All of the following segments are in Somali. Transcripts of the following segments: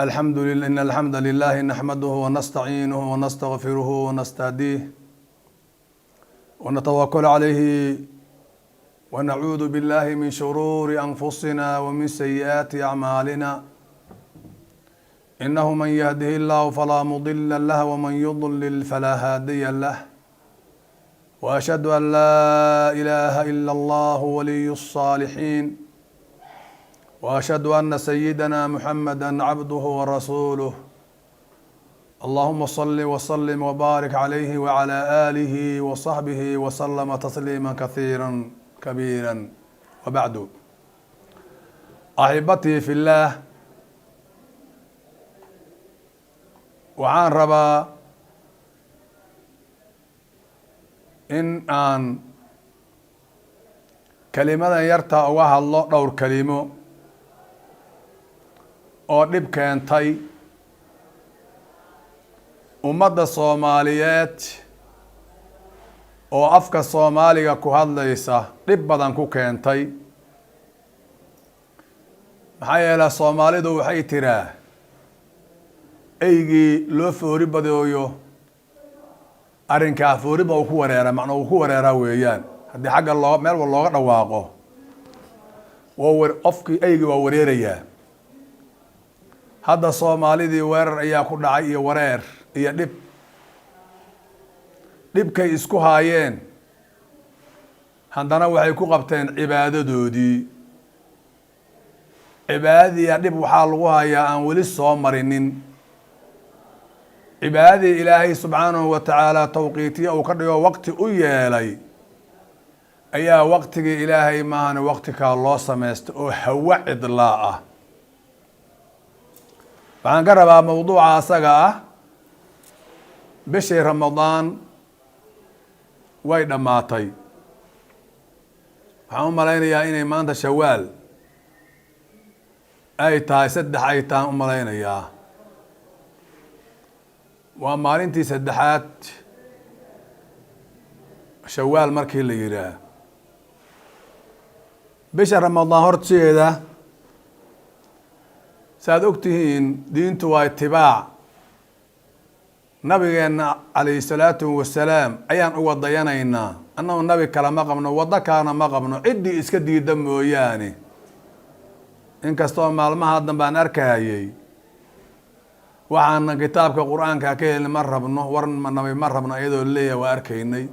الحمد لله، إن الحمد لله نحمده ونستعينه ونستغفره ونستهديه ونتوكل عليه، ونعوذ بالله من شرور أنفسنا ومن سيئات أعمالنا. إنه من يهده الله فلا مضل له ومن يضلل فلا هادي له، وأشهد أن لا إله إلا الله ولي الصالحين، وأشهد أن سيدنا محمدا عبده ورسوله. اللهم صل وسلم وبارك عليه وعلى آله وصحبه وسلم تسليما كثيرا كبيرا، وبعد. أحبتي في الله، waxaan rabaa in aan kelimadan yarta uga hadlo dhowr kelimo oo dhib keentay ummadda Soomaaliyeed oo afka Soomaaliga ku hadlaysa, dhib badan ku keentay. Maxaa yeele, Soomaalidu waxay tiraa, eygii loo foori badooyo arrinkaa fooriba uu ku wareera, macnaa uu ku wareeraa weeyaan. Haddii xagga loo meel wal looga dhawaaqo, waa qofkii eygii waa wareerayaa. Hadda Soomaalidii weerar ayaa ku dhacay iyo wareer iyo dhib. Dhibkay isku haayeen haddana waxay ku qabteen cibaadadoodii. Cibaadadiia dhib waxaa lagu hayaa aan weli soo marinin. Cibaadadii Ilaahay subxaanahu wa tacaala tawqiitiya uu ka dhigo, waqti u yeelay, ayaa waqtigii Ilaahay maahane waqti kaa loo samaysta oo hawo cidlaa ah. Waxaan ka rabaa mawduuca asaga ah, bishii Ramadaan way dhammaatay. Waxaan u malaynayaa inay maanta Shawaal ay tahay 3 ay tahaan u malaynayaa. Waa maalintii saddexaad Shawaal markii la yidhaah. Bisha Ramadaan horteeda, saaad og tihiin, diintu waa itibaac. Nabigeenna calayhi salaatu wasalaam ayaan uga dayanaynaa. Annagu nabi kale ma qabno, waddo kalena ma qabno, ciddii iska diida mooyaane. Inkastoo maalmaha dambe aan arkayay, waxaana kitaabka Qur-aanka ka helin ma rabno, war nabi ma rabno, iyadoo leeyahay waa arkaynay,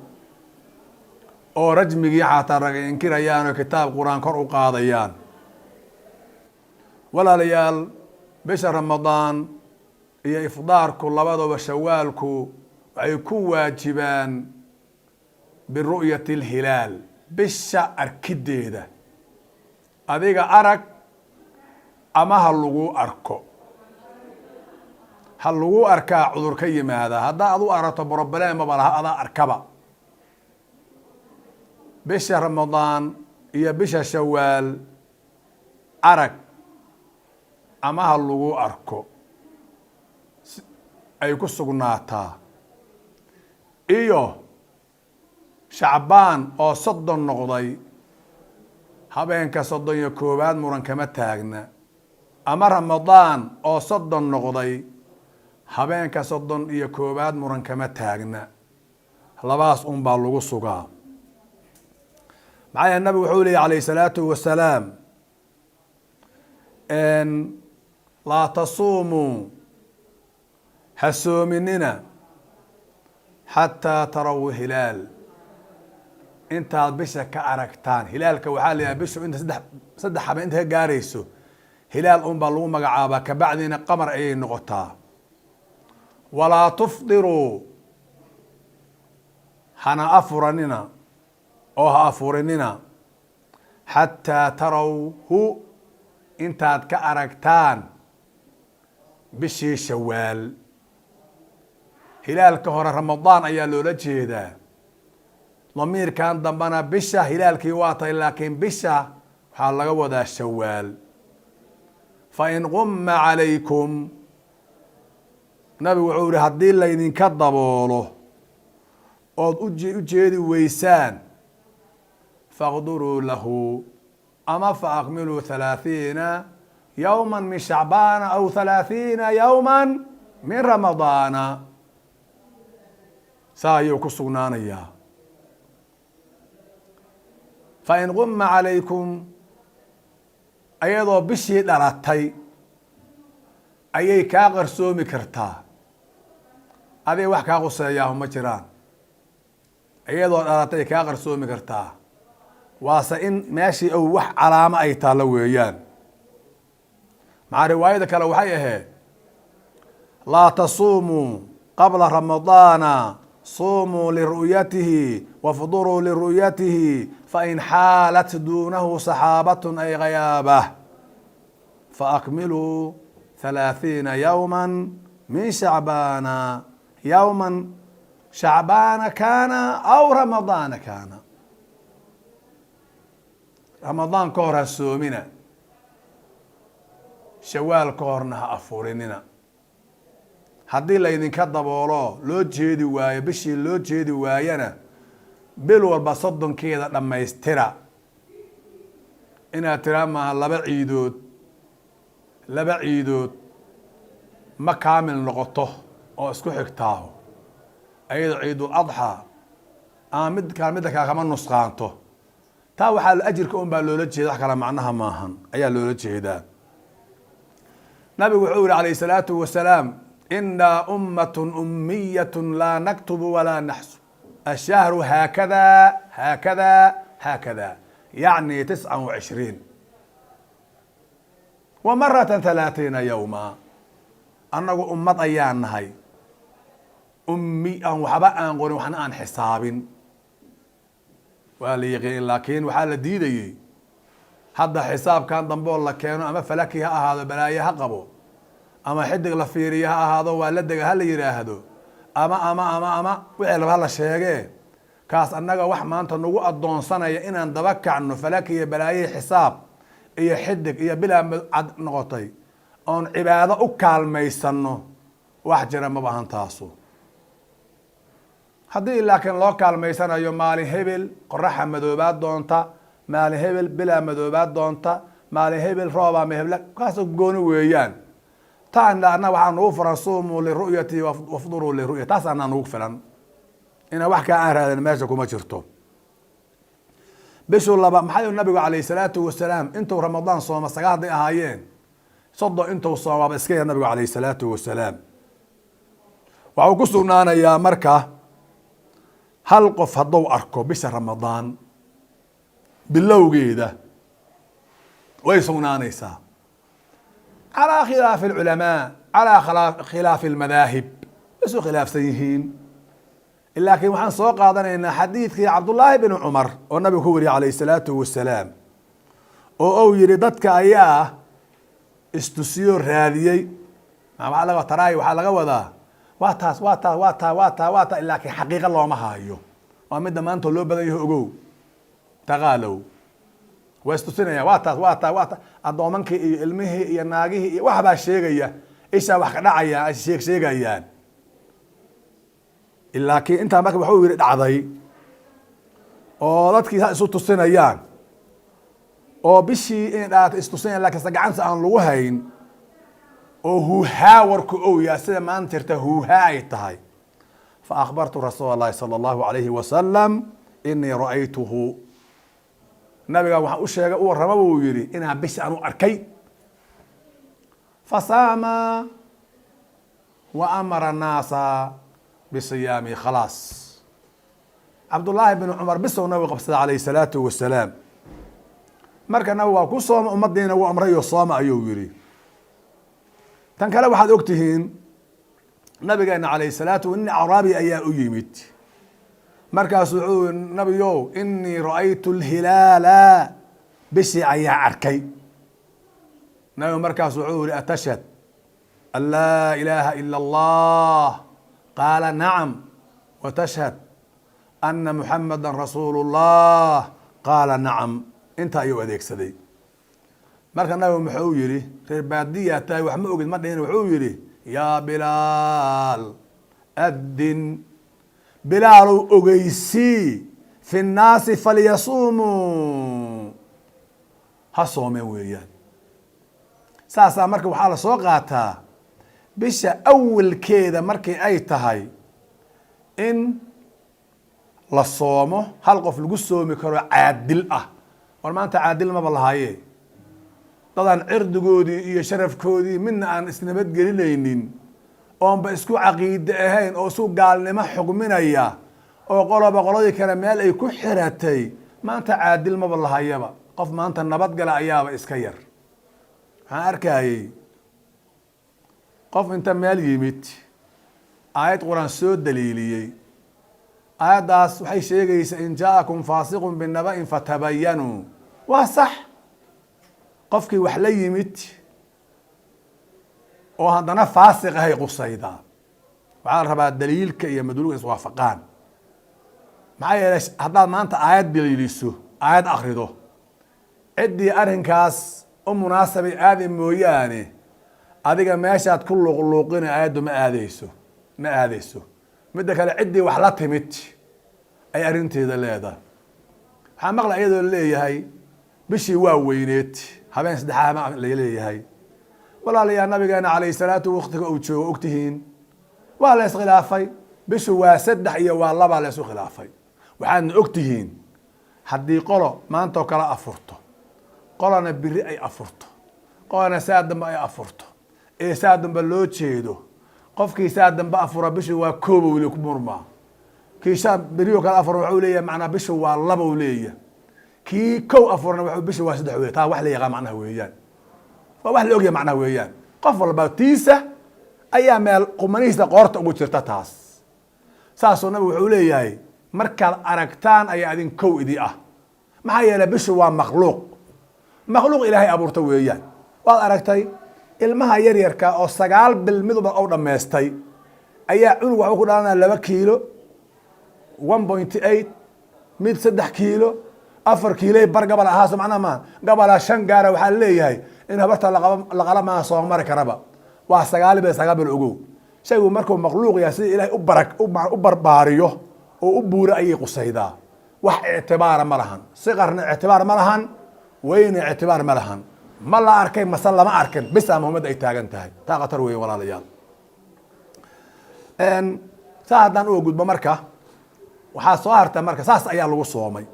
oo rajmigii xataa raga inkirayaan oo kitaab Qur-aan kor u qaadayaan. Walaalayaal, bisha Ramadaan iyo ifdaarku labadaba, Shawaalku, waxay ku waajibaan biru'yati alhilaal, bisha arkideeda. Adiga arag ama ha lagu arko. Ha lagu arkaa cudur ka yimaada. Haddaa ad u aragto, problem maba laha, adaa arkaba. Bisha Ramadaan iyo bisha Shawaal arag ama ha lagu arko ay ku sugnaataa, iyo Shacbaan oo 30 noqday, habeenka 31aad muran kama taagna, ama Ramadaan oo 30 noqday, habeenka 31aad muran kama taagna. Labaas un baa lagu sugaa. Maxaa yeele, nabigu wuxuu leeyay calayh salaatu wasalaam: "Laa tasuumuu, ha soominina, xataa taraw hilaal, intaad bisha ka aragtaan." Hilaalka waxaa la yidhaha bishu inta saddex habeen inta ka gaarayso hilaal un baa lagu magacaabaa, kabacdina qamar ayay noqotaa. "Walaa tufdiruu, hana afuranina oo ha afurinina, xataa tarawhu, intaad ka aragtaan bishii Shawaal." Hilaalka hore Ramadaan ayaa loola jeedaa, damiirkan dambena bisha hilaalkii waa tahay, laakiin bisha waxaa laga wadaa Shawaal. "Fa in qumma calaykum," nabigu wuxuu yihi, haddii laydinka daboolo ood u jeedi weysaan, "faqduruu lahu" ama "fa akmiluu 30." Yowma min shacbaana aw 30 yowma min ramadaana, saa ayuu ku sugnaanayaa. Fain guma calaykum, ayadoo bishii dhalatay ayay kaa qarsoomi kartaa, adig wax kaa quseeyaahu ma jiraan. Iyadoo dhalatay kaa qarsoomi kartaa, waase in meeshii ou wax calaamo ay taallo weeyaan. Maxaa riwaayada kale waxay ahayd: "Laa tasuumuu qabla ramadaana, suumuu liru'yatihi wafduruu liru'yatihi, fain xaalat duunahu saxaabatun ay ghayaabah faakmiluu 30 yowma min shacbaana, yowma shacbaana kaana aw ramadaana kaana." Ramadaan ka hor ha soomina, Shawaal ka horna ha afurinina. Haddii laydinka daboolo, loo jeedi waayo bishii, loo jeedi waayana, bil walba 30keeda dhammaystira. Inaad tiraa maaha laba ciidood, laba ciidood ma kaamil noqoto oo isku xigtaaho. Ayado Ciidul Adxaa ama mid kaa midda kaa kama nusqaanto. Taa waxaa ajirka un baa loola jeeda, wax kale macnaha maahan ayaa loola jeedaa. Nabigu wuxuu yihi calayh salaatu wasalaam: "Inaa ummatun ummiyatun, laa naktubu walaa naxsub, ashahru haakada haakada haakada," yacni 29 wa marata 30 yowma. Annagu ummad ayaan nahay ummi aan waxba aan qorin, waxna aan xisaabin. Waa la yaqiin, laakiin waxaa la diidayey hadda xisaabkan dambe oo la keeno, ama falaki ha ahaado, balaaye ha qabo, ama xidig la fiiriyo ha ahaado, waa la dega ha la yidhaahdo, ama wixii laba hala sheegee. Kaas annaga wax maanta nagu addoonsanaya inaan daba kacno falaki iyo balaaye, xisaab iyo xidig iyo bilaa cad noqotay oon cibaado u kaalmaysano, wax jira maba ahan taasu. Haddii laakiin loo kaalmaysanayo maalin hebel qoraxa madoobaad doonta, maalin hebel bilaa madoobaad doonta, maalin hebel roobaa mehebla, kaas gooni weeyaan. Taana anna waxaa nugu furan "suumuu liru'yati wafduruu liru'ya". Taas anaa nugu filan inaan wax kaa aan raadin meesha kuma jirto. Bishuu laba maxaa nabigu calayh salaatu wasalaam intuu Ramadaan sooma sagaal hadday ahaayeen, 30 intuu soomaaba iska yar nabigu calayh salaatu wasalaam. Waxuu ku sugnaanayaa marka hal qof hadduu arko bisha Ramadaan bilowgeeda, way sugnaanaysaa, calaa khilaafi alculamaa, calaa khilaafi almadaahib, way isu khilaafsan yihiin. Laakiin waxaan soo qaadanaynaa xadiidkii Cabdullaahi bn Cumar oo nabigu ku wariyay calayh salaatu wasalaam, oo uu yihi dadka ayaa istusiyo raadiyey. Taraay waxaa laga wadaa waa taas, waa taa, waa taa, waa taa, waa taa, laakiin xaqiiqa looma haayo. Waa midda maanta loo badan yaho. Ogow, taqaalow waa istusinaya, waa taas, waa taa, waa taa. Addoomankii iyo ilmihii iyo naagihii iyo waxbaa sheegaya, ishaa wax ka dhacaya ay sheeg sheegayaan. Laakiin intaa marka waxuu yihi dhacday oo dadkii saa isu tusinayaan oo bishii inay dhaato istusinayaan, lakin se gacanta aan lagu hayn oo huuhaa warku ow yaa sida maanta jirta huuhaa ay tahay. "Fa akhbartu rasuula allahi sala allahu alayhi wasalam inii ra'aytuhu." Nabiga waxaan u sheegay, u warrama buu yihi, inaan bisha aan u arkay. "Fasaama wa amara annaasa bisiyaami." Khalaas, Cabdullaahi bn Cumar bisow nabigu qabsada calayh salaatu wasalaam. Marka nabig waa ku sooma, ummadiina wuu amrayo, sooma ayuu yihi. Tan kale waxaad og tihiin nabigeena calayh salaatu, nin acraabi ayaa u yimid. Markaasu wuxuu yii: "Nabiyow, inii ra'aytu lhilaala," bishii ayaa arkay. Nabigu markaas wuxuu yihi: "Atashhad an laa ilaaha ila allah?" "Qaala nacam." "Watashhad ana muxamada rasuulu llah?" "Qaala nacam." Intaa ayuu adeegsaday. Marka nabigu muxuu yihi? "Reer baadiyaa tahay, wax ma ogid," ma dhihin. Wuxuu yihi: "Yaa Bilaal, addin." Bilaalow, ogeysii. "Fi nnaasi falyasuumuu," ha soomeen weeyaan. Saasaa marka waxaa la soo qaataa bisha awalkeeda markii ay tahay in la soomo, hal qof lagu soomi karo caadil ah. War maanta caadil maba lahaye, dadaan cirdigoodii iyo sharafkoodii midna aan isnabadgelinaynin, oonba isku caqiide ahayn, oo isku gaalnimo xugminaya, oo qoloba qoladii kale meel ay ku xiratay. Maanta caadil maba lahayaba. Qof maanta nabadgala ayaaba iska yar. Waxaan arkayey qof inta meel yimid aayad Qur-aan soo daliiliyey. Aayaddaas waxay sheegaysaa "إن جاءكم فاسق بنبإ فتبينوا". Waa sax, qofkii wax la yimid oo haddana faasiq ahay qusaydaa. Waxaa la rabaa daliilka iyo madluulka iswaafaqaan. Maxaa yeelay, haddaad maanta aayad daliiliso, aayad akrido, ciddii arrinkaas u munaasabay aadi mooyaane, adiga meeshaad ku luuqluuqina aayaddu ma aadeyso, ma aadeyso. Midda kale, ciddii wax la timid ay arrinteeda leedahay. Waxaa maqla iyadoo leeyahay bishii waa weyneed, habeen saddexaad ma laleeyahay. Walaalayaa, nabigeena calayhi salaatu waktiga uu joogo ogtihiin, waa la iskhilaafay. Bishu waa saddex iyo waa laba la isu khilaafay. Waxaadna ogtihiin haddii qolo maanta oo kale afurto, qolona biri ay afurto, qolona saa dambe ay afurto, ee saa dambe loo jeedo, qofkii saa dambe afura bishu waa kooba weli ku murmaa. Kii sha berioo kale afura waxuu leeyahay macnaa bishu waa laba u leeyahay. Kii kow afurna wuxuu bishu waa saddex weya. Taa wax la yaqaan macnaha weeyaan, waa wax la ogyahay macnaha weeyaan. Qof walba tiisa ayaa meel qumanihiisa qoorta ugu jirta taas. Saasuu nabigu wuxuu leeyahay, markaad aragtaan ayaa idin kow idi ah. Maxaa yeelay, bishu waa makhluuq, makhluuq Ilaahay abuurta weeyaan. Waad aragtay ilmaha yaryarka oo 9 bil midba u dhammaystay ayaa cunug waxuu ku dhalanaya 2 kiilo, 1.8, mid 3 kiilo, 4 kiilay bar gabal ahaaso macnaha maaha gabalaa 5 gaara. Waxaa leeyahay in habarta laqala maaha, soo mari karaba. Waa 9 bil, 9 bil. Ogow, shaygu markuu makhluuq yahay, sida Ilaahay u barak u barbaariyo oo u buura ayay qusaydaa. Wax ictibaara ma lahan, siqarna ictibaar ma lahan, weyna ictibaar ma lahan. Ma la arkay mase lama arkin bisa muhimadda ay taagan tahay. Taa khatar weeye, walaalayaal. Saa haddaan uga gudbo, marka waxaa soo harta, marka saas ayaa lagu soomay,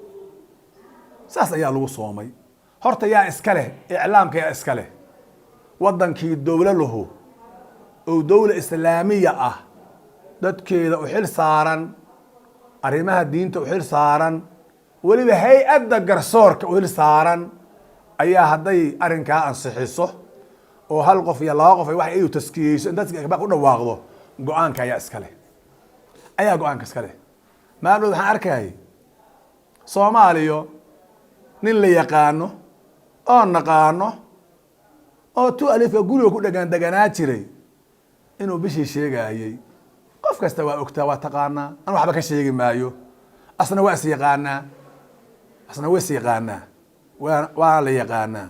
saas ayaa lagu soomay. Horta yaa iska leh iclaamka? Yaa iska leh? Waddankii dowlo lahu oo dowla islaamiya ah, dadkeeda u xil saaran arrimaha diinta u xil saaran, weliba hay-adda garsoorka u xil saaran ayaa hadday arrinkaa ansixiso oo hal qof iyo laba qof ay wax iyu taskiyeyso in dadka u dhawaaqdo, go-aanka ayaa iska leh, ayaa go-aanka iska leh. Maalmood waxaan arkayay Soomaaliyo nin la yaqaano oo naqaano oo tu alifka guriga ku dhegan deganaa jiray inuu bishii sheegayey. Qof kasta waa ogtaa, waa taqaanaa. An waxba ka sheegi maayo. Asna waa is yaqaanaa, asna waa is yaqaanaa, waa la yaqaanaa.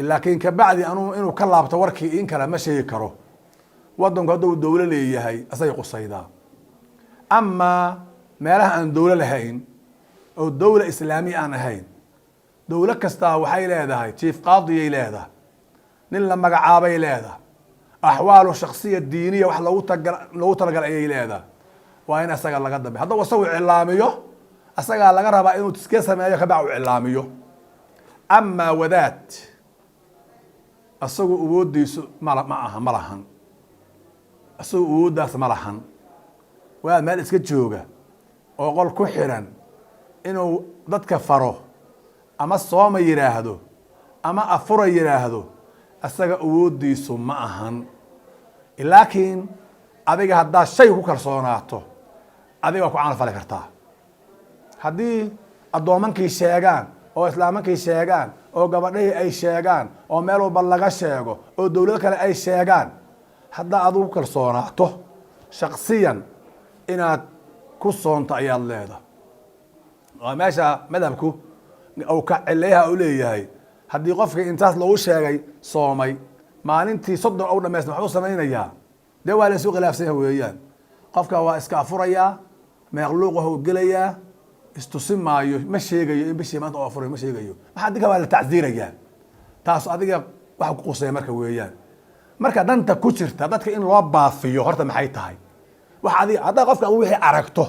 Laakiin kabacdi anuu inuu ka laabto warkii in kale ma sheegi karo. Wadanku hadduu dowlo leeyahay, asagay qusaydaa. Amaa meelaha aan dowlo lahayn oo dowla islaamiya aan ahayn, dowlo kastaa waxay leedahay chief qaadiyay leedahay, nin la magacaabay leedahay, axwaalu shaksiya diiniya wax loogu talagalay ayay leedahay. Waa in asaga laga dambe. Hadduu asagu cilaamiyo, asagaa laga rabaa inuu tiske sameeyo, kabac u cilaamiyo. Amaa wadaad asagu awoodiisu ma aha, ma lahan. Asagu awooddaas ma lahan. Wadaad meel iska jooga oo qol ku xiran inuu dadka faro ama sooma yidhaahdo ama afura yidhaahdo, asaga awooddiisu ma ahan. Laakiin adiga haddaad shay ku kalsoonaato, adiga waa ku camal fali kartaa. Haddii addoomankii sheegaan oo islaamankii sheegaan oo gabadhihii ay sheegaan oo meel walba laga sheego oo dowlado kale ay sheegaan, haddaa adigu ku kalsoonaato shaksiyan inaad ku soonto ayaad leedahay. Waa meesha madhabku uu ka cileyaha u leeyahay. Haddii qofkii intaas lagu sheegay soomay, maalintii 30 ou dhamaysta, maxuu samaynayaa? Dee waa la isu khilaafsanya weeyaan. Qofka waa iska afurayaa, meeqluuqahu gelayaa, istusi maayo, ma sheegayo in bishii maanta u afurayo, ma sheegayo. Maxaa dinka waa la tacsiirayaa. Taas adiga Waxa ku quseeya marka weeyaan, marka danta ku jirta dadka in loo baafiyo horta maxay tahay? Wax adiga haddaa qofka wixii aragto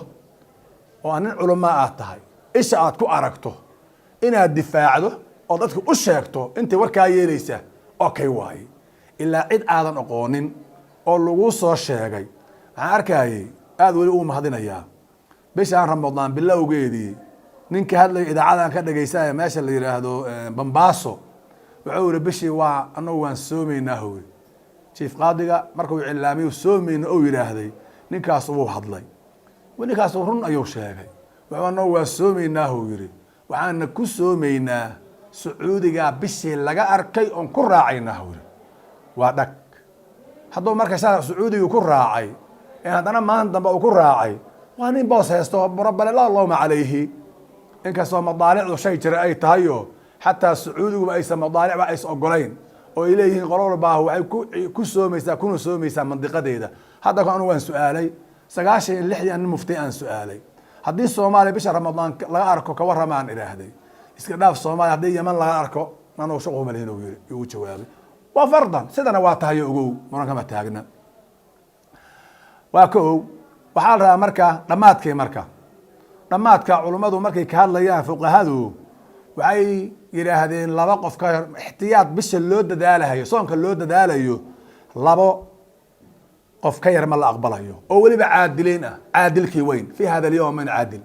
oo aan nin culamaa aad tahay, isha aad ku aragto, inaad difaacdo oo dadka u sheegto intay warkaa yeelaysa, okay waaye. Ilaa cid aadan aqoonin oo laguu soo sheegay. Waxaan arkayay, aada weli ugu mahadinayaa, bishaan Ramadaan bilowgeedii ninka hadlaya idaacadan ka dhegaysanaya meesha la yidhaahdo Bambaaso, wuxuu yihi bishii waa anagu waan soomaynaa howri. Chief qaadiga markuu cilaamiyu soomayna ou yidhaahday, ninkaas wuu hadlay, ninkaas run ayuu sheegay. Wuxuu anagu waa soomaynaa huu yidhi, waxaana ku soomaynaa Sacuudigaa bishii laga arkay oon ku raacaynaa huu yidhi. Waa dhag hadduu marka shala Sacuudiga ku raacay ee haddana maalin dambe uu ku raacay, waa nin boos haysto, burabale laa looma calayhi. Inkastoo madaalicdu shay jira ay tahayo, xataa Sacuudiguba aysan madaalicba aysan ogolayn oo ay leeyihiin qolo walbaa waxay ku soomaysaa kuna soomaysaa mandiqadeeda. Hadda ko anu waan su-aalay 96-dii nin mufti aan su-aalay, haddii Soomaaliya bisha Ramadaan laga arko ka warramaan idhaahday. Iska dhaaf Soomaaliya, haddii Yeman laga arko anagu shaqo ma lihin uu yiri, igu jawaabay. Waa fardan, sidana waa tahay, ogow, muran kama taagna. Waa ka ow. Waxaa la rabaa marka dhammaadkii, marka dhammaadka culummadu markay ka hadlayaan, fuqahadu waxay yidhaahdeen laba qof ka ixtiyaad bisha loo dadaalahayo, soonka loo dadaalayo, labo qof ka yar ma la aqbalayo, oo weliba caadiliin ah. Caadilkii weyn fi hada alyawm man caadil,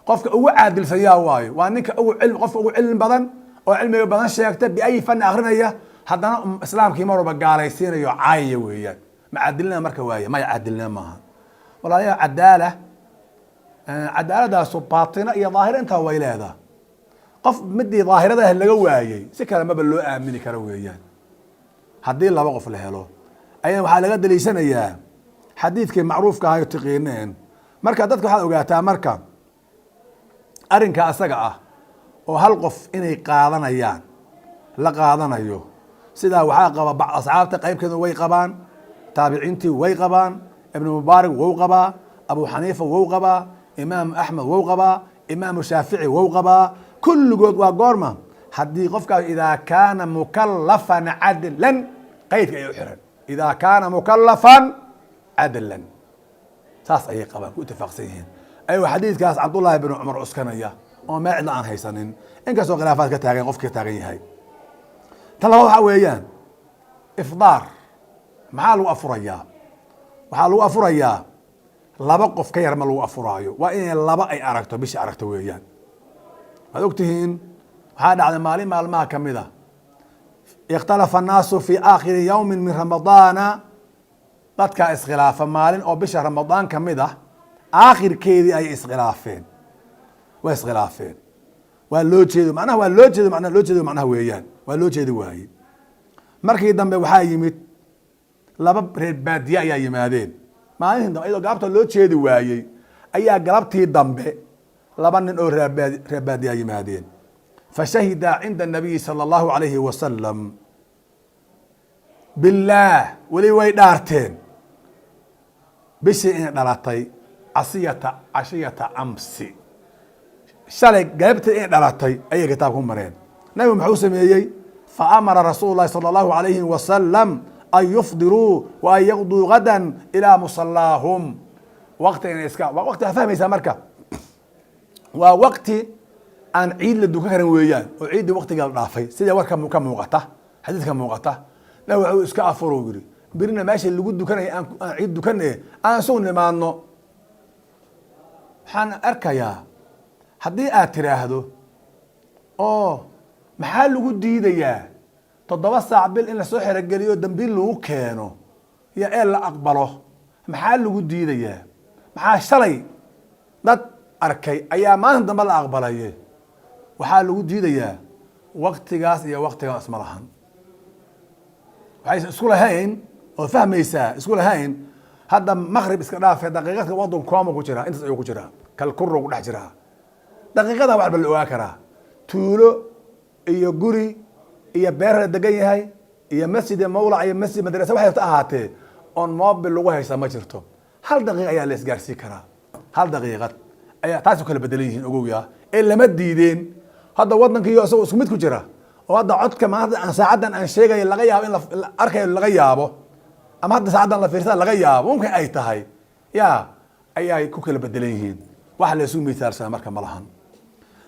qofka ugu caadilsan yaa waayo? Waa ninka ugu cilmi, qofka ugu cilmi badan oo cilmiga badan sheegta, biayi fanni akrinaya, haddana islaamkii mar walba gaalaysiinayo, caayaya weeyaan. Ma caadilnima marka waaye? Maya, caadilnima maaha, walaalayaal. Cadaala, cadaaladaasu baatina iyo daahir intaa way leedaha. Qof midii daahiradaah laga waayey, si kale maba loo aamini karo weeyaan. Haddii laba qof la helo ayaa waxaa laga daliishanayaa xadiidkii macruufka ahayo tiqiineen. Marka dadka waxaad ogaataa marka arrinka asaga ah oo hal qof inay qaadanayaan la qaadanayo, sidaa waxaa qaba asxaabta qaybkeedu way qabaan, taabiciintii way qabaan, Ibnu Mubaarak wou qabaa, Abu Xaniifa wou qabaa, Imaam Axmed wou qabaa, Imaamu Shaafici wou qabaa. Kulligood waa goorma? Haddii qofkaas idaa kaana mukalafan cadlan, qaydka ayay u xiran, idaa kaana mukalafan cadlan, saas ayay qabaan, ku itifaaqsan yihiin, ayagoo xadiidkaas Cabdullaahi bin Cumar cuskanaya oo meel cidla aan haysanin, inkastoo khilaafaad ka taagan qofka ka taagan yahay. Tan labaad waxaa weeyaan ifdaar. Maxaa lagu afurayaa? Waxaa lagu afurayaa laba qof ka yar ma lagu afuraayo. Waa inay laba ay aragto bisha aragto weeyaan. Waad ogtihiin, waxaa dhacday maalin maalmaha kamid a, ikhtalafa annaasu fi aakhiri yawmin min Ramadaana. Dadkaa iskhilaafa maalin oo bisha Ramadaan kamid ah aakhirkeedii ayay iskhilaafeen, waa iskhilaafeen. Waa loo jeedo, macnaha waa loo jeedo, macnaha loo jeedo, macnaha weeyaan waa loo jeedi waaye. Markii dambe waxaa yimid laba reer baadiye ayaa yimaadeen maalintii dambe, iyadoo galabta loo jeedi waayey ayaa galabtii dambe laba nin oo reer baadiya yimaadeen. Fashahida cinda الnabiyi salى اllahu alayhi wasalam billaah, weli way dhaarteen bishii inay dhalatay casiyata cashiyata amsi, shalay galabtii inay dhalatay ayay kitaab ku mareen. Nabigu muxuu sameeyey? Faamara rasuulu lahi salى اllahu alayhi wasalam an yufdiruu wa an yaqduu gada ilaa musallaahum. Waqti inay iska waa waqti fahmaysaa marka, waa waqti aan ciid la dukan karin weeyaan, oo ciiddii waqtiga la dhaafay, sida warka ka muuqata, xadiidka muuqata. Nabig wuxuu iska afuro yiri, birina meesha lagu dukanaya aan ciid dukane aan isugu nimaadno. Waxaan arkayaa haddii aad tiraahdo oo maxaa lagu diidayaa 7 saac bil in lasoo xerogeliyo, dambiil lagu keeno iyo eel la aqbalo? Maxaa lagu diidayaa? Maxaa shalay dad arkay ayaa maalin dambe la aqbalaye? Waxaa lagu diidayaa waktigaas iyo waktigan isma lahan. Waxaysan isku lahayn oo fahmaysaa isku lahayn. Hadda maqrib iska dhaafe, daqiiqadka waddan kooma ku jiraa, intaas ayuu ku jiraa, kalkuro ku dhex jiraa. Daqiiqada waxba la ogaa karaa, tuulo iyo guri iyo beer la degan yahay iyo masjid iyo mawlac iyo masjid madrasa waxay ta ahaatee oon mobil lagu haysta ma jirto. Hal daqiiq ayaa la isgaarsii karaa, hal daqiiqad ayaa taas u kala bedelan yihiin, ogowya ee lama diideen. Hadda waddankiiyo isagoo isku mid ku jira. Oo hadda codka maanta aan saacaddan aan sheegayo laga yaabo in la arkayo, laga yaabo, ama hadda saacaddan la fiirsada laga yaabo, mumkin ay tahay ya ayay ku kala bedelan yihiin. Wax la isu miisaalsana marka ma lahan.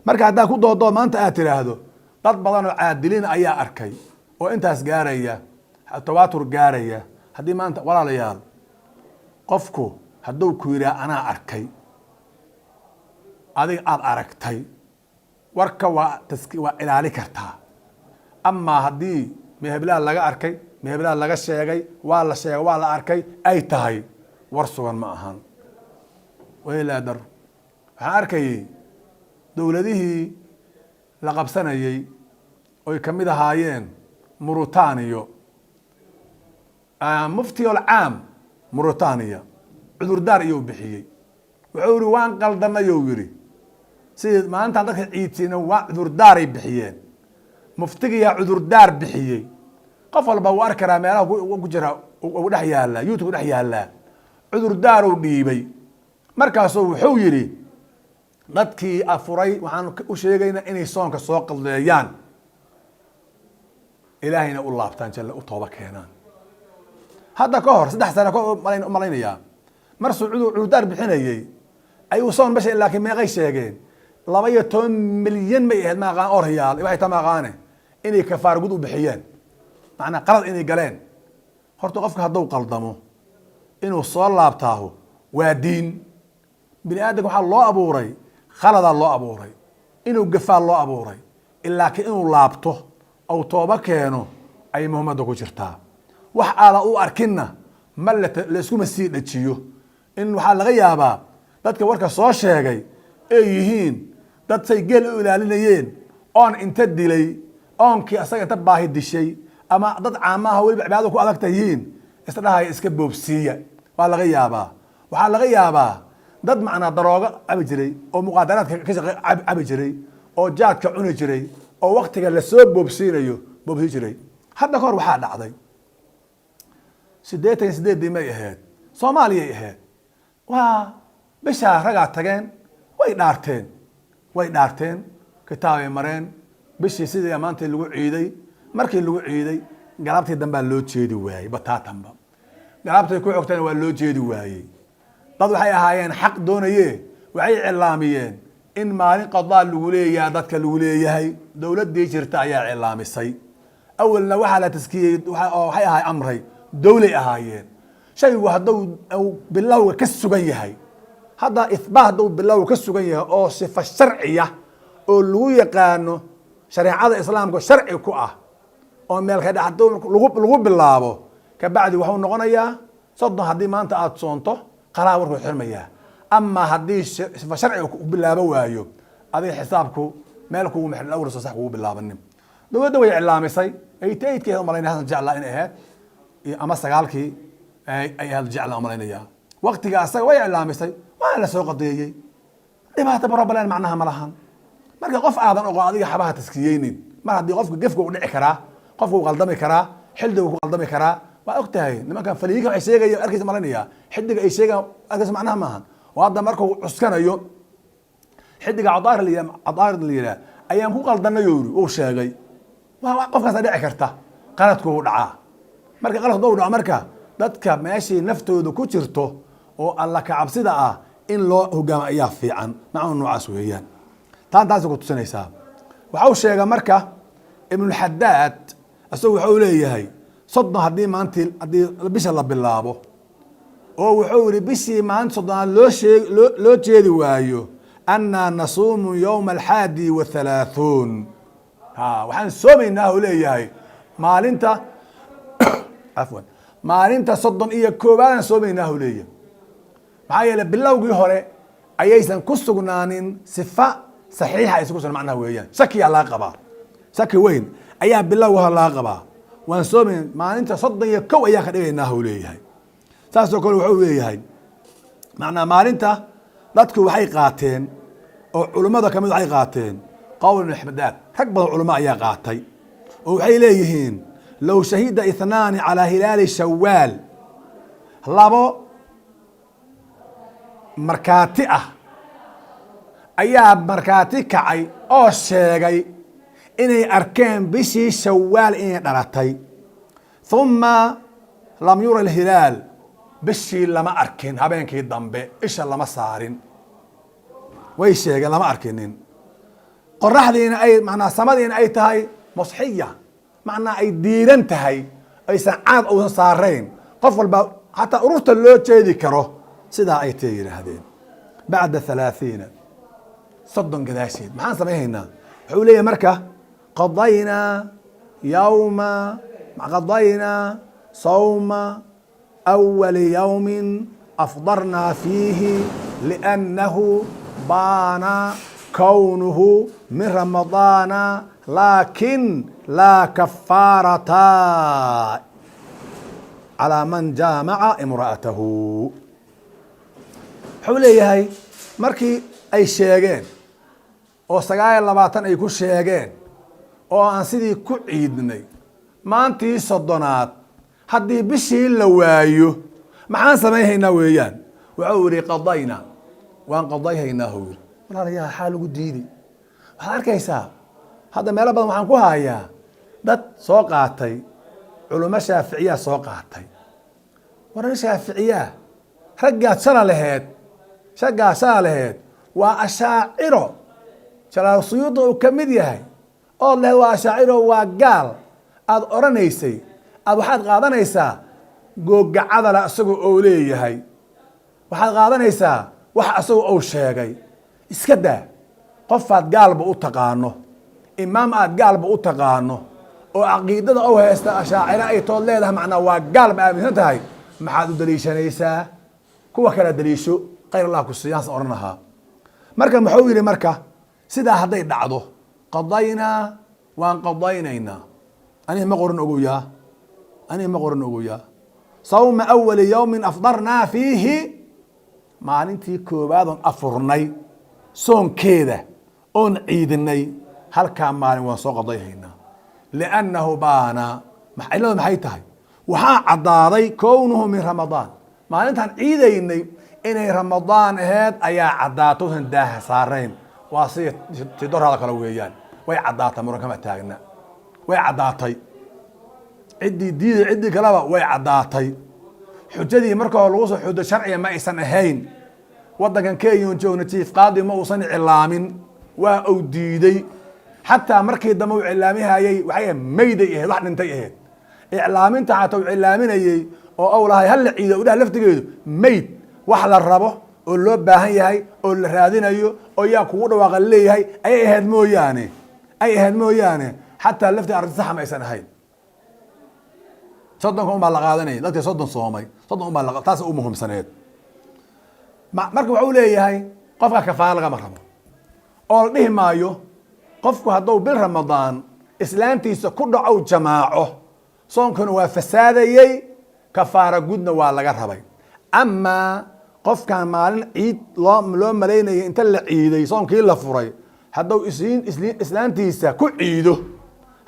Marka haddaa ku doodoo maanta aad tiraahdo dad badan oo caadiliin ayaa arkay oo intaas gaaraya, tawaatur gaaraya, haddii maanta, walaalayaal, qofku hadduu ku yidhaha anaa arkay, adiga aada aragtay, warka waa ilaali kartaa. Amaa haddii meheblaha laga arkay, meheblaha laga sheegay, waa la sheegay, waa la arkay ay tahay, war sugan ma ahan. Wailaa dar waxaan arkayey dowladihii la qabsanayey oy ka mid ahaayeen Mauritaniyo, mufti alcaam Mauritania cudurdaar iyou bixiyey. Wuxuu yihi waan qaldanayou yihi, sidii maalintaan dadka ciidsiina waa cudurdaaray bixiyeen. Muftigiyaa cudurdaar bixiyey. Qof walba wuu arki karaa, meelaha ku jira, u dhex yaallaa, YouTube dhex yaallaa. Cudurdaaruu dhiibay. Markaasuu wuxuu yidhi dadkii afuray waxaan u sheegaynaa inay soonka soo qaldeeyaan, Ilaahayna u laabtaan, jalla u tooba keenaan. Hadda ka hor 3 sano ka umalaynayaa marsuu cudurdaar bixinayey ayuu soon basha, laakiin meeqay sheegeen? 12 milyan may ahayd, ma aqaan oo riyaal waxay ta ma aqaane, inay kafaar gud u bixiyeen, macnaa qalad inay galeen. Horta qofka hadduu qaldamo inuu soo laabtaahu waa diin. Bini aadamka waxaa loo abuuray khaladaa loo abuuray, inuu gafaa loo abuuray, laakiin inuu laabto ou toobo keeno ayay muhimadda ku jirtaa. Wax aada u arkinna ma layskuma sii dhajiyo. In waxaa laga yaabaa dadka warka soo sheegay ay yihiin dad say geel u ilaalinayeen oon inta dilay, oonkii asaga inta baahi dishay, ama dad caamaha weliba cibaadada ku adagta yihiin, isdhahaya iska boobsiiya waa laga yaabaa. Waxaa laga yaabaa dad macnaa daroogo cabi jiray oo muqaadaraadka ka shaqe cabi jiray oo jaadka cuni jiray oo waktiga lasoo boobsiinayo boobsii jiray. Hadda kahor waxaa dhacday 88-dii may ahayd, Soomaaliyay ahayd, waa bishaa ragaa tageen, way dhaarteen, way dhaarteen, kitaabay mareen. Bishii sidii maantii lagu ciiday, markii lagu ciiday galabtii dambaa loo jeedi waayey bataatanba. Galabtay ku xogtana waa loo jeedi waayey. Dad waxay ahaayeen xaq doonaye, waxay cilaamiyeen in maalin qadaa lagu leeyahay, dadka lagu leeyahay. Dowladdii jirta ayaa cilaamisay. Awalna waxaa la taskiyey oo waxay ahay amray dowlay ahaayeen. Shaygu hadduu bilowga ka sugan yahay, hadda ithbaat hadduu bilowga ka sugan yahay oo sifa sharciya oo lagu yaqaano shareecada islaamka sharci ku ah oo meel ka dhex hadduu lagu bilaabo, kabacdi wuxuu noqonayaa 30. Haddii maanta aada soonto, qalaa warkuu xirmayaa. Ama haddii sifa sharciga ku bilaabo waayo, adiga xisaabku meel kugu mexrin awrso sax kugu bilaabanin. Dowladda way iclaamisay 88-keeda umalaynaya, Hasan jeclaa inay ahayd ama 9-kii ay ahayd, jeclaa umalaynaya waqtiga asaga. Way iclaamisay, waana la soo qadeeyey. Dhibaato problem macnaha ma lahan. Marka qof aadan oqon adiga xabaha taskiyeynin. Mar haddii qofka gefka uu dhici karaa, qofka uu qaldami karaa, xildiga ku qaldami karaa, waa og tahay. Nimankan faliyiinka waxay sheegaya arkaysa malanaya, xidiga ay sheegaan arkaysa macnaha maahan. Oo hadda markuu cuskanayo xidiga cadaar la yidhaha, cadaar la yidhaha ayaan ku qaldanay oo yiri uu sheegay, waa qofkaasa dhici karta qaladku uu dhacaa. Marka qaladku uu dhaco, marka dadka meeshii naftooda ku jirto oo Alla ka cabsida ah in loo hogaamo ayaa fiican. Macnuhu noocaas weeyaan. Taan taasi ku tusinaysaa. Waxa uu sheega marka Ibnulxadaad, isagu waxa uu leeyahay 30 haddii maantii, haddii bisha la bilaabo, oo wuxuu yihi bishii maalinta 30aad loo sheeg loo jeedi waayo, annaa nasuumu yowma 31. Ha, waxaan soomaynaa uu leeyahay maalinta, cafwan, maalinta 31aadaan soomaynaa uu leeyahay. Maxaa yeele bilowgii hore ayaysan ku sugnaanin sifa saxiixa aysan ku sugnan macnaha weeyaan. Shakiyaa laga qabaa, shaki weyn ayaa bilowga hore laga qabaa. Waan soomayn maalinta 31 ayaan ka dhigaynaa uu leeyahay. Saasoo kale wuxuu leeyahay macnaa maalinta dadku waxay qaateen oo culummada kamid waxay qaateen qowl Ibn Xadaad. Rag badan culamo ayaa qaatay oo waxay leeyihiin low shahida ithnaani calaa hilaali Shawaal, labo markhaati ah ayaa markhaati kacay oo sheegay Inay arkeen bishii Shawaal inay dhalatay. Uma lam yura alhilaal, bishii lama arkin habeenkii dambe, isha lama saarin, way sheegeen lama arkinin. Qoraxdiina ay macnaa samadiina ay tahay musxiya, macnaa ay diiran tahay, aysan caad uusan saarayn, qof walba xataa ururta loo jeedi karo, sidaa ay tay yidhaahdeen. Bacda 30, 30 gadaasheed, maxaan samayhaynaa? Wuxuu leeyahay marka: qadaynaa yawma, qadaynaa sawma awali yawmin afdarnaa fiihi liannahu baana kownuhu min Ramadaana, laakin laa kafaarata calaa man jaamaca imra'atahu. Wuxuu leeyahay markii ay sheegeen oo 29 ay ku sheegeen oo aan sidii ku ciidnay, maantii 30aad haddii bishii la waayo maxaan samayhaynaa weeyaan? Wuxuu yihi: qadayna, waan qadayhaynaa, huu yiri. Walaalayaal, xaa lagu diidi? Waxaad arkaysaa hadda meelo badan waxaan ku hayaa dad soo qaatay, culummo Shaaficiyaa soo qaatay. Waran Shaaficiyaa, raggaad shala laheed, raggaad shala laheed waa Ashaaciro, Jalaal Suyuuda uu ka mid yahay, ood lehed waa Ashaaciro, waa gaal aad odhanaysay, aad waxaad qaadanaysaa googacadala isagoo ou leeyahay, waxaad qaadanaysaa wax asagoo ou sheegay. Iska daa qofaad gaalba u taqaano, imaam aad gaalba u taqaano oo caqiidada ou haysta Ashaaciro ay tood leedahay, macnaa waa gaal ma aaminsan tahay, maxaad u daliishanaysaa? Kuwa kala daliisho, khayr Allah ku siiyaan odhan lahaa. Marka muxuu yidhi? Marka sidaa hadday dhacdo, qadaynaa, waan qadaynaynaa. Anihi ma qorin ogoyaa, anihi ma qorin ogoyaa. Sawma awali yawmin afdarnaa fiihi, maalintii koowaad oon afurnay soonkeeda oon ciidinay, halkaa maalin waan soo qadayhaynaa. Liannahu baana, cilladu maxay tahay? Waxaa caddaaday kownuhu min Ramadaan, maalintaan ciidaynay inay Ramadaan aheed ayaa caddaato, usan daaha saarayn. Waa sida tidoraada kale weeyaan, way caddaatay, muran kama taagna, way caddaatay. Ciddii diiday, ciddii kaleba way caddaatay. Xujadii marka hore lagu soo xudo sharciga ma aysan ahayn. Waddankan Kenyan joogna chief qaadi ma uusan iclaamin, waa uu diiday. Xataa markii dambe uu iclaamihayey waxay mayday ahayd, wax dhintay ahayd. Iclaaminta xataa uu iclaaminayey oo ou lahay hala ciido udhaha laftigeedu mayd wax la rabo oo loo baahan yahay oo la raadinayo oo yaa kugu dhawaaqa leeyahay ayay ahayd mooyaane, ay ahayd mooyaane, xataa laftii arrinta saxa ma aysan ahayn. 30ka un baa la qaadanaya, dadka 30 soomay, 30 un baa la, taas u muhiimsaneed. Marka waxuu leeyahay qofka kafaara lagama rabo oo la dhihi maayo qofku hadduu bil Ramadaan islaantiisa ku dhacow jamaaco, soonkuna waa fasaadayey, kafaara gudna waa laga rabay. Amaa qofkan maalin ciid loo malaynayay inta la ciiday soonkii la furay, hadduu islaantiisa ku ciido,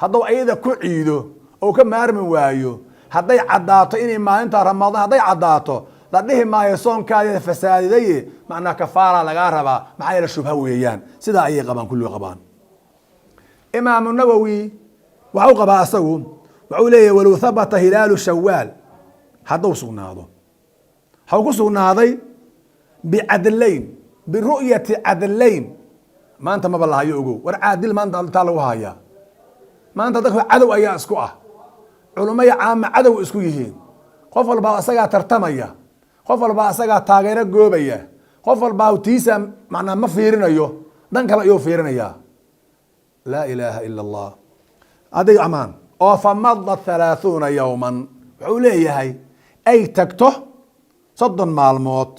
hadduu ayada ku ciido oo ka maarmi waayo, hadday caddaato inay maalinta Ramadaan, hadday caddaato, la dhihi maayo soonkaadi fasaadidaye, macnaa kafaara lagaa rabaa. Maxaa yeele shubha weeyaan. Sidaa ayay qabaan, kulliga qabaan. Imaamu Nawowi waxau qabaa asagu, wuxuu leeyahy: walow habata hilaalu Shawaal, hadduu sugnaado, waxau ku sugnaaday bicadlayn, biru'yati cadlayn. Maanta maba lahayo, ogow. War caadil maanta intaa lagu hayaa? Maanta dadka cadow ayaa isku ah, culummo iyo caama cadow isku yihiin. Qof walbaa asagaa tartamaya, qof walbaa asagaa taageero goobaya, qof walbaa tiisa macnaa ma fiirinayo, dhan kale ayuu fiirinayaa. Laa ilaaha ila Allah. Adig amaan oo famadat 30 yowman, wuxuu leeyahay ay tagto 30 maalmood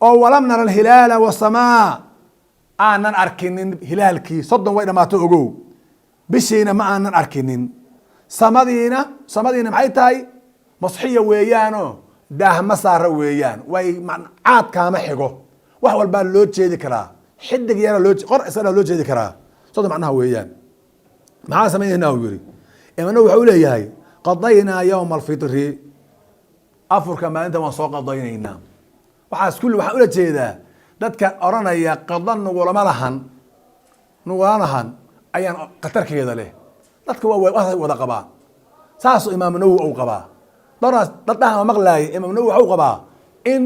oo walam nara alhilaala wasamaa, aanan arkinin hilaalkii. 30 way dhamaato, ogow. Bishiina ma aanan arkinin, samadiina, samadiina maxay tahay? Masxiya weeyaano, daah ma saara weeyaan, way caad kaama xigo, wax walbaa loo jeedi karaa, xidig yara loo qor isagana loo jeedi karaa. 30 macnaha weeyaan. Maxaa samaynayna, uu yiri imana? Wuxuu leeyahay: qadaynaa yowma alfitri, afurka maalinta waan soo qadaynaynaa. Waxaas kulli waxaan ula jeedaa dadka odhanaya qada nugulama lahan, nugula lahan. Ayaan khatarkeeda leh. Dadka waa wada qabaa, saasuu Imaamu Nawowi uu qabaa. Daraas dad dhahan maqlaayay, Imaam Nawowi waxuu qabaa in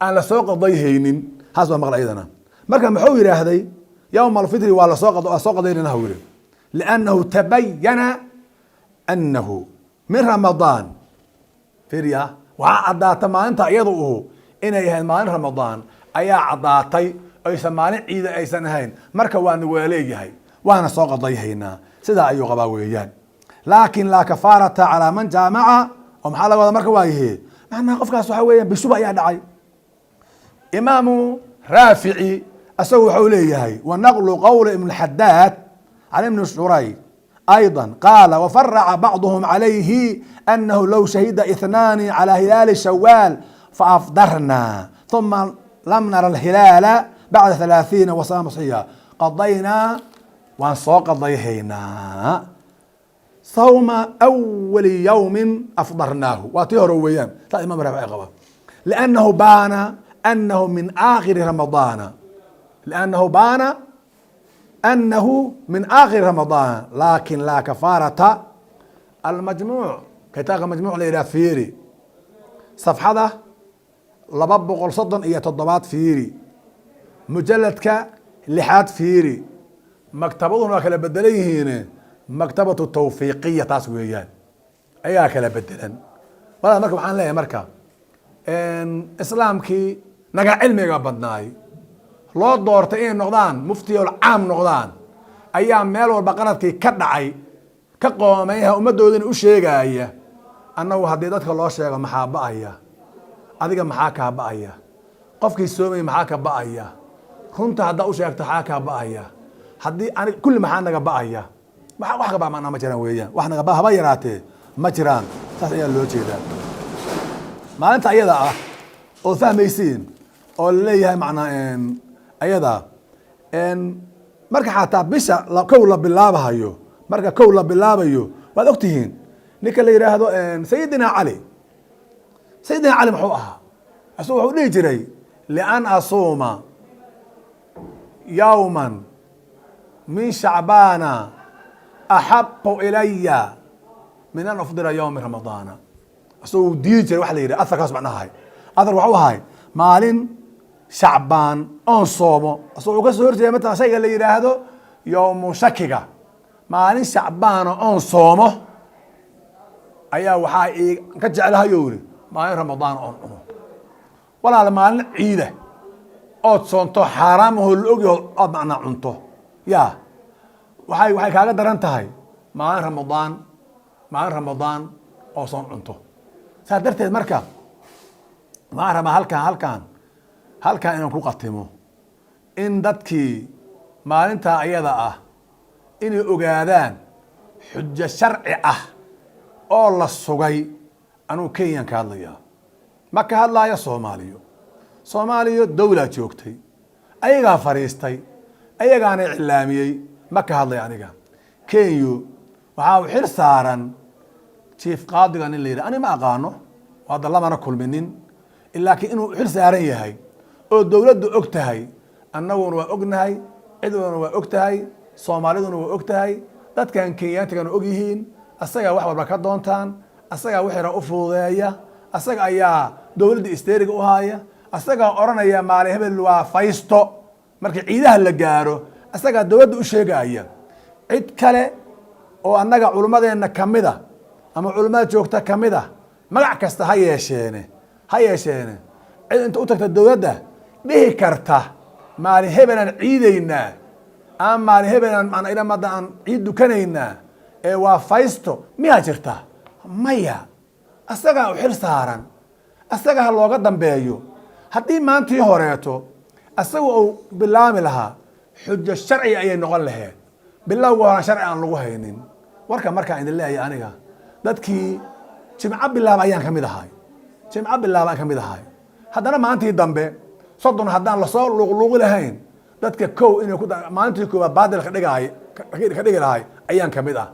aan lasoo qadayhaynin. Haas baa maqlay iyadana. Marka muxuu yidhaahday? Yowma alfitri waa lasoo waa soo qadaynana hu yidhi, liannahu tabayana annahu min Ramadaan. Fiiriya, waxaa caddaata maalinta iyada uhu inay ahayd maalin Ramadaan ayaa caddaatay, aysan maalin ciida aysan ahayn. Marka waana waa leeyahay, waana soo qadayhaynaa, sidaa ayuu qabaa weeyaan. Laakin laa kafaarata calaa man jaamaca. Oo maxaa laga wada marka? Waayahe, macnaha qofkaas waxaa weeyaan bishuba ayaa dhacay. Imaamu Raafici isagu waxau leeyahay: wa naqlu qowli Ibn Xadaad can Ibni Shurayj أيضا قال: وفرع بعضهم عليه أنه لو شهد اثنان على هلال شوال فأفطرنا ثم لم نرى الهلال بعد 30 وصام صحيحا قضينا، waan soo qadayhaynaa صوم أول يوم أفطرناه. Waa tii hore weeyaan, saas Imam Raafici qaba. لأنه بان أنه من آخر رمضان، لأنه بان أنه من آخر رمضان، لكن لا كفارة. المجموع، kitaabka Majmuuc la yidhaha fiiri, safxada 237 fiiri, mujaladka lixaad fiiri. Maktabaduna waa kala bedelan yihiin, Maktabatu Tawfiiqiya taas weeyaan, ayaa kala bedelan walaal. Marka waxaan leeyahay, marka islaamkii naga cilmiga badnaay loo doortay inay noqdaan muftiyol caam noqdaan ayaa meel walba qaladkii ka dhacay ka qoomeyaha, ummaddoodina u sheegaya. Annagu haddii dadka loo sheego, maxaa ba'aya? Adiga maxaa kaa ba'aya? Qofkii soomaya maxaa ka ba'aya? Runta haddaa u sheegto, maxaa kaa ba'aya? Haddii anig kulli, maxaa naga ba'aya? Wax ka ba macnaa ma jiraan weeyaan. Wax naga ba haba yaraatee ma jiraan. Saas ayaa loo jeedaa. Maalinta ayada ah ood fahmaysiin oo laleeyahay macnaa ayada marka xataa bisha kow la bilaabahayo, marka kow la bilaabayo, waad ogtihiin ninka la yidhaahdo Sayidina Cali. Sayidina Cali muxuu ahaa? Isagu wuxuu dhihi jiray: لأن أصوم يوما من شعبان أحب إلي من أن أفطر يوم رمضان. Isagoo diidi jiray waxa la yidhi aharkaas macnaha athar waxuu ahay maalin Shacbaan oon soomo. Asagoo wuxuu ka soo horjeeda matala shayga la yidhaahdo yowmu shakiga. Maalin Shacbaana oon soomo ayaa waxaa ii ka jeclahayo yiri maalin Ramadaan oon cuno. Walaal, maalin ciida ood soonto xaaraam ahoo la ogyaho ood macnaa cunto, ya waxay kaaga daran tahay maalin Ramadaan, maalin Ramadaan oo soon cunto. Saas darteed marka waxaan rabaa halkan inaan ku qatimo in dadkii maalintaa ayada ah inay ogaadaan xujo sharci ah oo la sugay. Anuu Kenyan ka hadlayaa, ma ka hadlaayo Soomaaliyo. Soomaaliya dowlaa joogtay, ayagaa fadhiistay, ayagaana iclaamiyey. Ma ka hadlay aniga. Kenya waxaa u xil saaran chief qaadiga nin la yidhah, ani ma aqaano, hadda lamana kulminin, laakiin inuu xil saaran yahay oo dowladdu og tahay, annaguna waa ognahay, ciduna waa og tahay, Soomaaliduna waa og tahay, dadkan Kenyaantigana og yihiin. Asagaa wax walba ka doontaan, asagaa wixira u fududeeya, asaga ayaa dowladda isteeriga u haaya, asagaa odhanaya maalin hebel waa faysto. Marka ciidaha la gaaro, asagaa dowladda u sheegaya. Cid kale oo annaga culummadeenna kamida ama culummada joogta kamid a, magac kasta ha yeesheene, ha yeesheene, cid inta u tagta dowladda dhihi karta maalin hebelaan ciidaynaa ama maalin hebelaan maada aan ciid dukanaynaa ee waa faysto, miyaa jirta? Maya. Asagaa u xil saaran, asaga ha looga dambeeyo. Haddii maantii horeeto asaga uu bilaami lahaa, xujo sharci ayay noqon lahayd. Bilowga horan sharci aan lagu haynin. Warka markaan idin leeyahay, aniga dadkii Jimco bilaaba ayaan kamid ahay, Jimco bilaabaan kamid ahay. Haddana maalintii dambe 30 haddaan lasoo luuqluuqi lahayn, dadka kow inay ku maalintii koowaad baadil ka dhigahay ka dhigi lahay ayaan kamid ah,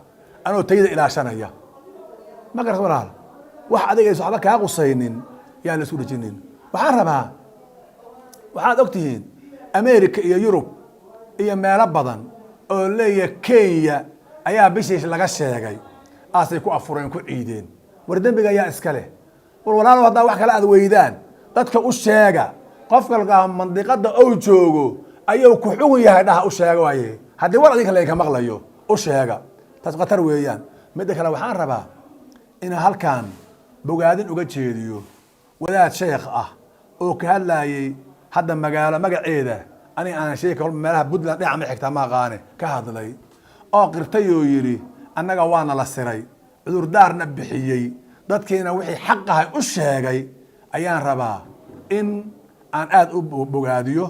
anoo tayda ilaashanaya. Ma garat walaal? Wax adiga aysa waxba kaa qusaynin yaan la isku dhejinin. Waxaan rabaa, waxaad og tihiin America iyo Yurub iyo meelo badan oo Oo leeyahay Kenya ayaa bishii laga sheegay, aasay ku afureen, ku ciideen. War dembiga ayaa iska leh? War walaalow, haddaa wax kale aad weydaan, dadka u sheega. Qofka lagaa mandiqada ou joogo ayuu ku xugun yahay, dhaha, u sheega waaye. Haddii war adinka laydinka maqlayo, u sheega. Taas khatar weeyaan. Midda kale, waxaan rabaa inaan halkan bogaadin uga jeediyo wadaad sheekh ah oo ka hadlayay hadda magaalo magaceeda aniga aanan sheegi karo, meelaha Puntland dhinaca ma xigtaa, ma aqaane, ka hadlay oo qirtay oo yidhi annaga waana la siray, cudurdaarna bixiyey, dadkiina wixii xaq ahay u sheegay. Ayaan rabaa in aan aada u bogaadiyo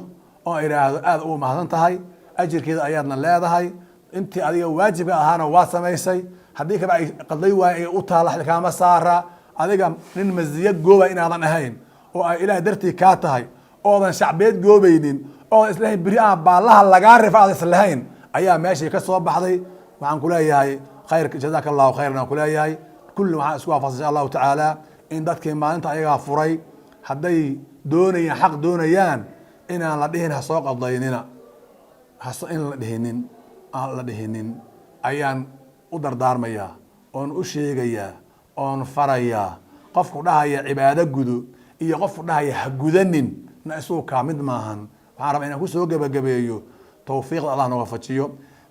oo idhaahdo aada ugu mahadsan tahay, ajirkeeda ayaadna leedahay. Intii adiga waajibka ahaana waa samaysay. Haddii kaba ay qaday waay ay u taalla, xilkaama saara. Adiga nin masiyo gooba inaadan ahayn oo ay Ilaah dartii kaa tahay, oodan shacbeed goobaynin, oodan islahayn beri aan baallaha lagaa rifa aadan islahayn, ayaa meeshii ka soo baxday. Waxaan kuleeyahay khayr, jazaaka Allahu khayran aan kuleeyahay. Kulli waxaan isku waafaqsan, insha Allahu tacaala, in dadkii maalinta ayagaa furay, hadday doonayaan xaq doonayaan, inaan la dhihin ha soo qadaynina, in la dhihinin, aan la dhihinin ayaan u dardaarmayaa oon u sheegayaa oon farayaa. Qofku dhahaya cibaado gudo iyo qofku dhahaya ha gudanin na isugu kaa mid maahan. Waxaan rabaa inaan kusoo gebagabeeyo: tawfiiqda Allah nooga fajiyo.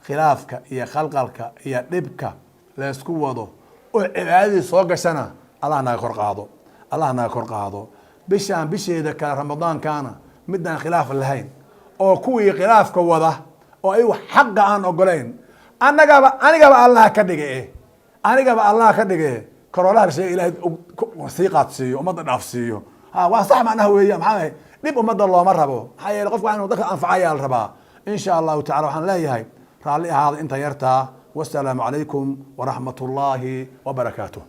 Khilaafka iyo khalqalka iyo dhibka laysku wado oo cibaadadii soo gashana, Allah naga kor qaado, Allah naga kor qaado. Bishaan bisheeda kale, Ramadaankana, midaan khilaaf lahayn oo kuwii khilaafka wada oo ayagu xaqa aan ogolayn, annagaba, anigaba Allah ka dhige, anigaba Allah ka dhige, karoolaha la sheegay Ilahay sii qaadsiiyo, ummadda dhaafsiiyo. Ha, waa sax macnaha weeya. Maxaa dhib ummadda looma rabo? Maxaa yeele qofka inuu dadka anfacayaa la rabaa, insha Allahu tacala. Waxaan leeyahay raalli ahaada inta yartaa. Wasalaamu calaykum waraxmat ullaahi wabarakaatuh.